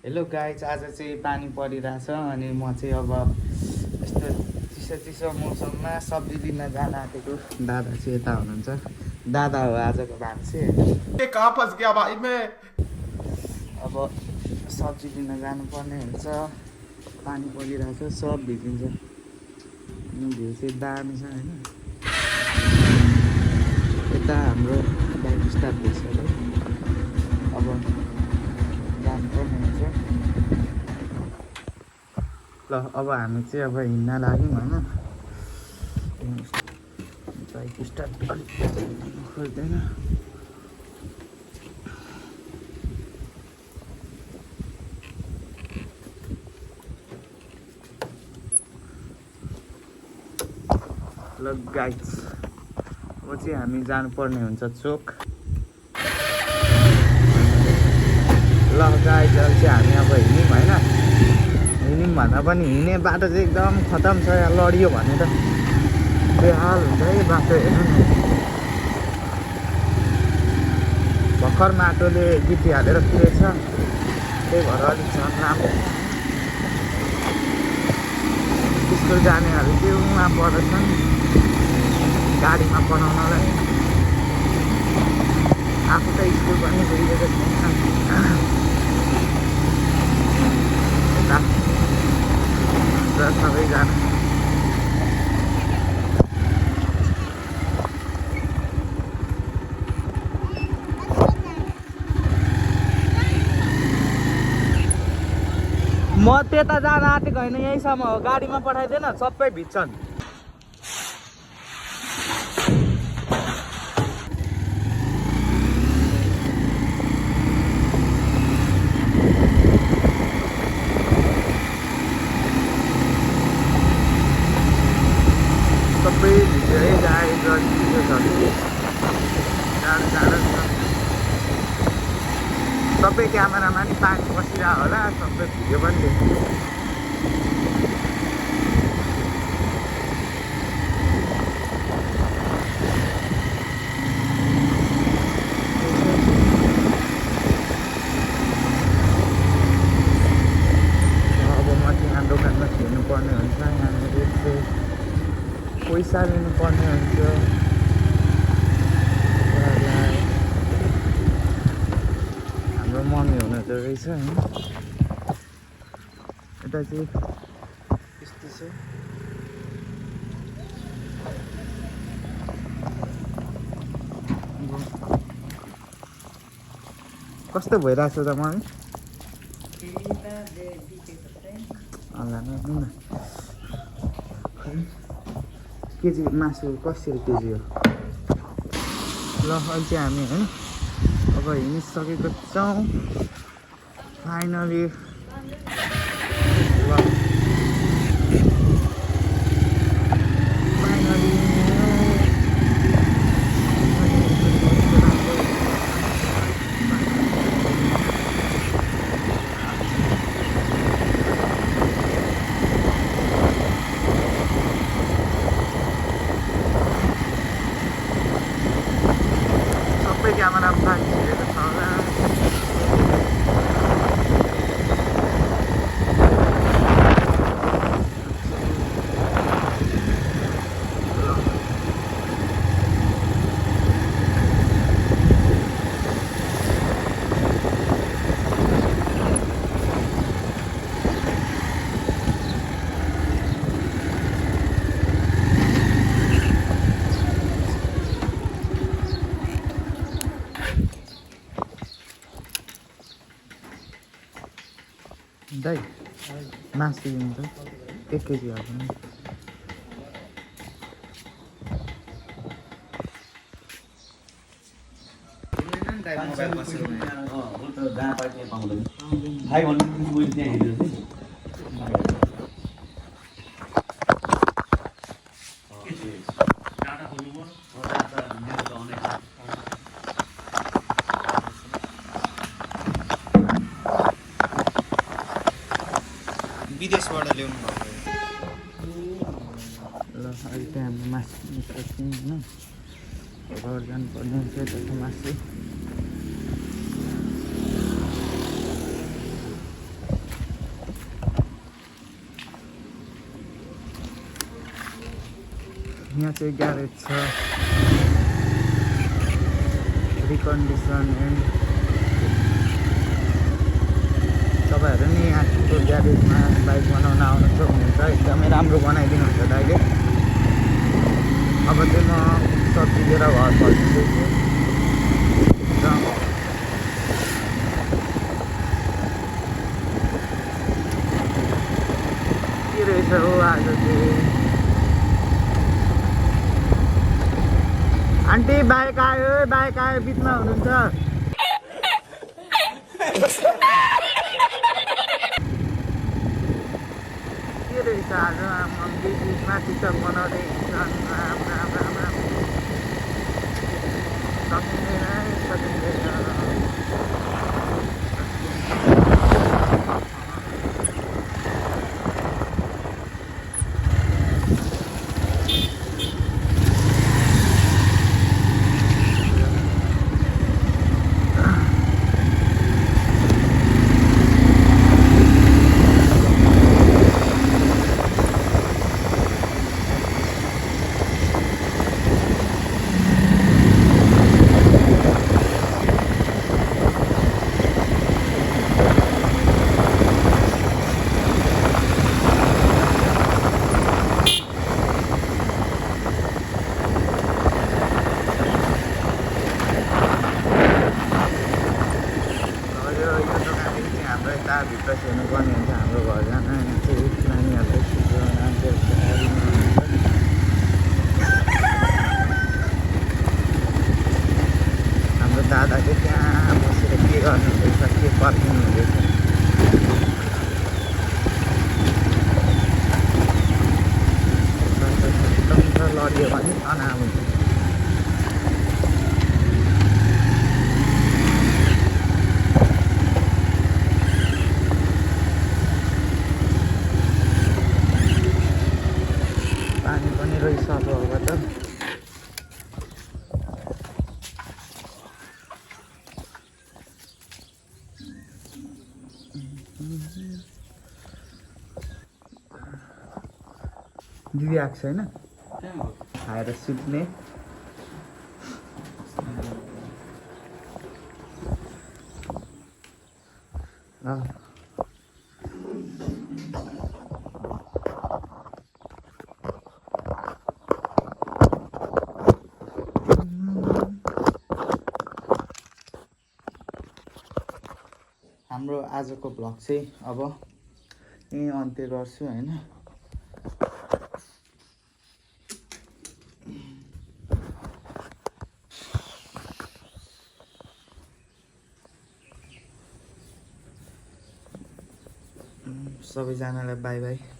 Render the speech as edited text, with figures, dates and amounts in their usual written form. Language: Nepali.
हेलो गाइज, आज चाहिँ पानी परिरहेछ अनि म चाहिँ अब यस्तो चिसो चिसो मौसममा सब्जी लिन जान आँटेको। दादा चाहिँ यता हुनुहुन्छ, दादा हो आजको भान्से। कहाँ फंस गया भाई मैं। अब सब्जी लिन जानुपर्ने हुन्छ, पानी परिरहेछ, सब भिजिन्छ। भ्यू चाहिँ दामी छ होइन। यता हाम्रो बाइक स्टार्ट भइसक्यो, अब जानुपर्ने हुन्छ। ल अब हामी चाहिँ अब हिँड्न लाग्यौँ होइन। बाइक स्टार्ट अलिक खोज्दैन। ल गाइस, अब चाहिँ हामी जानुपर्ने हुन्छ चोक। ल गाइस, चाहिँ हामी अब हिँड्यौँ होइन। हिँड्यौँ भन्दा पनि हिँड्ने बाटो चाहिँ एकदम खतम छ यहाँ। लडियो भने त बेहाल हुन्छ है बाटो। हेर्नु न, भर्खर माटोले गिटी हालेर पुगेको छ, त्यही भएर अलिक झन् राम्रो। स्कुल जानेहरू चाहिँ उहाँ पर्दछन् गाडीमा पढाउनलाई। आफू त स्कुल पनि गइरहेको छैन। सबैजना म त्यता जान आँटेको होइन, यहीँसम्म हो। गाडीमा पठाइदिएन, सबै भिज्छन्। सबै भिजेरै जाडो जाडो छ। सबै क्यामेरामा नि पानी पसिरहेको होला, सबै भिडियो पनि देख्छु। अब म त्यहाँ दोकानमा छिर्नुपर्ने हुन्छ। यहाँनिर चाहिँ पैसा लिनुपर्ने हुन्छ। हाम्रो मम्मी हुनुहुन्छ रहेछ होइन। यता चाहिँ यस्तो छ। कस्तो भइरहेको छ त मम्मी? केजी मासु कसरी केजी हो? ल अहिले चाहिँ हामी होइन अब हिँडिसकेको छौँ फाइनली। सबै क्यामेरामा पानी छिरेको छ होला। दाइ मासु लिन्छ 1 केजी हाल्नु। विदेशबाट ल्याउनु भएको ल। अहिले चाहिँ हाम्रो मासु निस्कियौँ होइन। घर जानुपर्ने हुन्छ त्यसको मासु। यहाँ चाहिँ ग्यारेज छ, रिकन्डिसन एन्ड तपाईँहरू नि यहाँको ग्यारेजमा बाइक बनाउन आउनु सक्नुहुन्छ। एकदमै राम्रो बनाइदिनुहुन्छ दाइले। अब चाहिँ म सब्जी लिएर घर फर्किँदैछु र के रहेछ हो आज चाहिँ। आन्टी बाइक आयो, बाइक आयो, बिचमा हुनुहुन्छ। के रहेछ आज बिचमा टिकटक बनाउँदै सकिँदैन। हाम्रो यता भित्र हेर्नुपर्ने हुन्छ। हाम्रो घरजना चाहिँ नानीहरूले छिटो नानीहरू हाम्रो दादा चाहिँ त्यहाँ बसेर के गर्नुहुँदैछ, के पर्खिनु हुँदैछ। एकदम लडियो भने तनाव हुन्छ। पानी पनि रहेछ अब त। दिदी आएको छैन, खाएर सुत्ने। हाम्रो आजको भ्लग चाहिँ अब यहीँ अन्त्य गर्छु होइन। सबैजनालाई बाई बाई।